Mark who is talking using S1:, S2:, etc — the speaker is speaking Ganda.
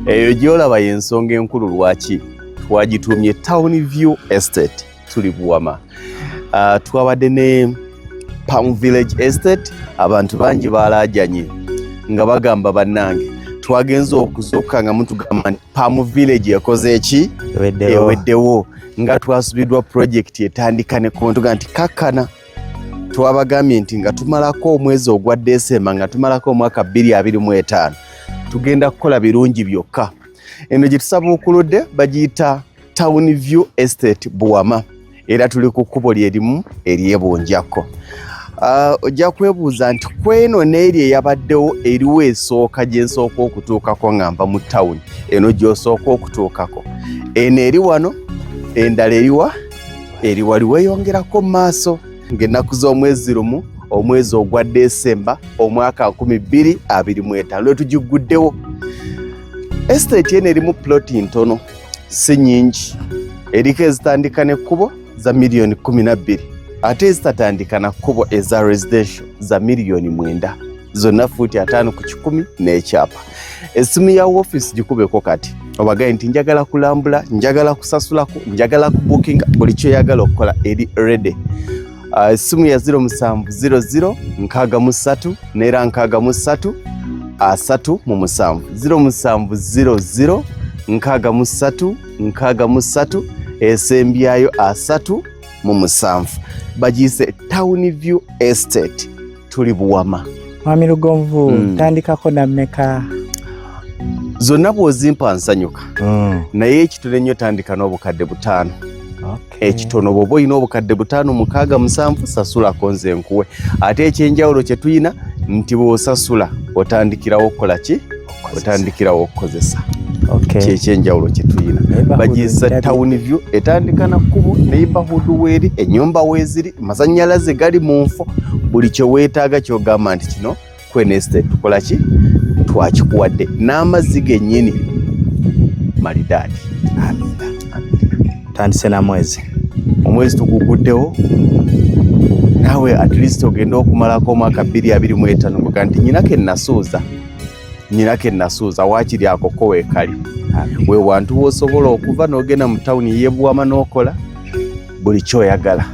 S1: Eyo gy'olaba y'ensonga enkulu lwaki twagituumye Town View Estate. Tuli Buwama. Twabadde ne Palm Village Estate, abantu bangi balaajanye nga bagamba bannange twagenze okuzuukuka nga mutugamba nti Palm Village ekoze eki? Eweddewo, nga twasubiddwa project etandika ne kuntuga nti kakkana. Twabagambye nti nga tumalako omwezi ogwa Desemba, nga tumalako omwaka 2025, tugenda kukola birungi byokka. Eno gye tusabuukuludde bagiyita Town View Estate Buwama, era tuli ku kkubo lyerimu eryebunjako. Ojja kwebuuza nti kweno n'eri eyabaddewo eriwo esooka gye nsooka okutuukako nga nva mu tawuni eno gy'osooka okutuukako, eno eri wano, endala eriwa eri wali weeyongerako mu maaso, ng'ennaku z'omwezi 1 omwezi ogwa Desemba omwaka 2025 lwe tugiguddewo. Estate eno erimu ploti ntono, si nnyingi. Eriko ezitandika n'ekkubo za miliyoni 12, ate ezitatandika na kkubo eza residential za miliyoni 9, zonna fuuti 50 ku 100 n'ekyapa. Essimu ya woofiisi gikubeko kati obagaye nti njagala kulambula, njagala kusasulako, njagala kubookinga, buli kyoyagala okukola eri ready. Essimu ya 0700 63 neera 63 37, 0700 63 63 esembyayo 37. Bagiyise Town View Estate, tuli Buwama.
S2: Mwami Lugonvu, tandikako nammeka?
S1: Zonna bw'ozimpa nsanyuka, naye ekitono ennyo tandika n'obukadde 5. Ekitono bw'oba olina obukadde 5, 6, 7, sasulako nze nkuwe. Ate ekyenjawulo kye tuyina nti bw'osasula otandikirawo okukola ki? Otandikirawo okukozesa. Kyekyenjawulo kye tuyina. Bagiyisa Town View, etandika na kkubo, neighborhood weeri, ennyumba weeziri, amasannyalaze gali mu nfo, buli kye weetaaga kyogamba nti kino kweno estate tukola ki, twakikuwadde, n'amazzi gennyini malidaadi.
S2: Amina. Tandise na mwezi.
S1: Omwezi tuguguddewo naawe, at least ogenda okumalako omwaka 2025 ngoga nti nyina ke nasuuza, nyina ke nasuuza, waakiri akoko weekali we wantu w'osobola okuva n'ogenda mu tawuni y'ebuwama n'okola buli kyoyagala.